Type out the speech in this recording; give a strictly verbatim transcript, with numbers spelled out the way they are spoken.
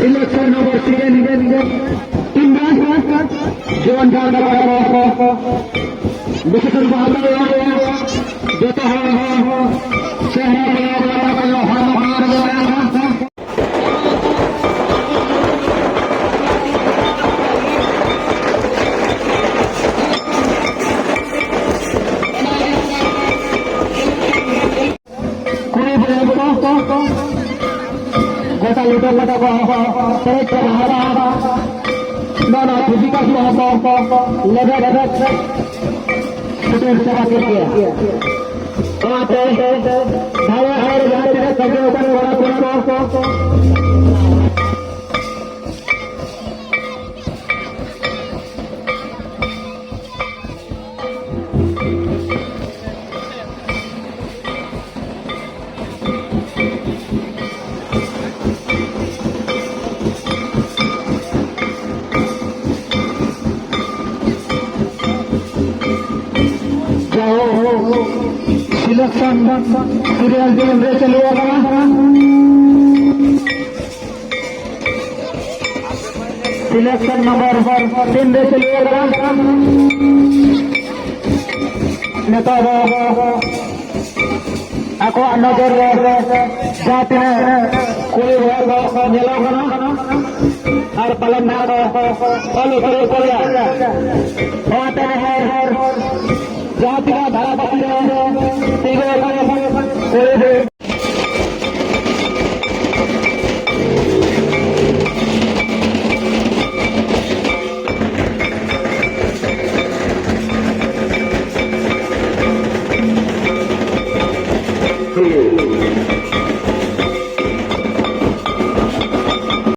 Election number second, Imran Khan, John Dada Barabo, decision ᱵᱚᱱ ᱦᱟᱛᱟᱣ ᱮᱫᱟ, ᱡᱚᱛᱚ ᱦᱚᱲ ᱦᱚᱸ ᱪᱮᱦᱨᱟ ᱵᱚᱱ ᱧᱮᱞ ᱵᱟᱲᱟ ᱠᱚᱣᱟ, ᱦᱚᱲᱢᱚ ᱠᱚ ᱧᱮᱞ ᱵᱟᱲᱟ ᱠᱚᱣᱟ᱾ ᱠᱩᱲᱤ ᱵᱚᱭᱦᱟ ᱠᱚ, ᱜᱚᱴᱟ ᱞᱩᱰᱟᱹ ᱯᱟᱴᱟ ᱠᱚ ᱯᱮᱨᱮᱡ ᱪᱟᱵᱟ ᱟᱠᱟᱱᱟ᱾ ᱱᱚᱣᱟ ᱱᱚᱣᱟ ᱯᱷᱤᱡᱤᱠᱟᱞ ᱠᱚᱦᱚᱸ ᱠᱚ ᱞᱮᱵᱮᱫ ᱞᱮᱵᱮᱫ ᱥᱮᱴᱮᱨ ᱪᱟᱵᱟ ᱠᱮᱫ ᱜᱮᱭᱟ᱾ ᱚᱱᱟᱛᱮ ᱫᱷᱟᱨᱮ ᱫᱷᱟᱨᱮ ᱡᱟᱦᱟᱸ ᱛᱤᱱᱟᱹᱜ ᱥᱟᱸᱜᱮ ᱟᱠᱟᱱ ᱠᱚᱲᱟ ᱠᱩᱲᱤ ᱠᱚ, ᱡᱟᱭᱦᱳᱠ, selection serial ᱛᱤᱱ ᱨᱮ ᱪᱟᱹᱞᱩ ᱟᱠᱟᱱᱟ? Selection number ᱛᱤᱱ ᱨᱮ ᱪᱟᱹᱞᱩ ᱟᱠᱟᱱᱟ? ᱱᱤᱛᱚᱜ ᱫᱚ ᱟᱠᱚᱣᱟᱜ ᱱᱚᱡᱚᱨ ᱨᱮ ᱡᱟᱦᱟᱸ ᱛᱤᱱᱟᱹᱜ ᱠᱩᱲᱤ ᱵᱚᱭᱦᱟ ᱠᱚ ᱧᱮᱞᱚᱜ ᱠᱟᱱᱟ, ᱟᱨ ᱯᱟᱞᱮᱱ ᱱᱟᱦᱟᱜ ᱠᱚ ᱚᱞ ᱩᱛᱟᱹᱨᱚᱜ ᱠᱚ ᱜᱮᱭᱟ᱾ ᱚᱱᱟᱛᱮ ᱱᱮᱦᱚᱨ, ᱡᱟᱦᱟᱸ ᱛᱤᱱᱟᱹᱜ ᱫᱷᱟᱨᱟ ᱯᱟᱹᱥᱤ ᱨᱮ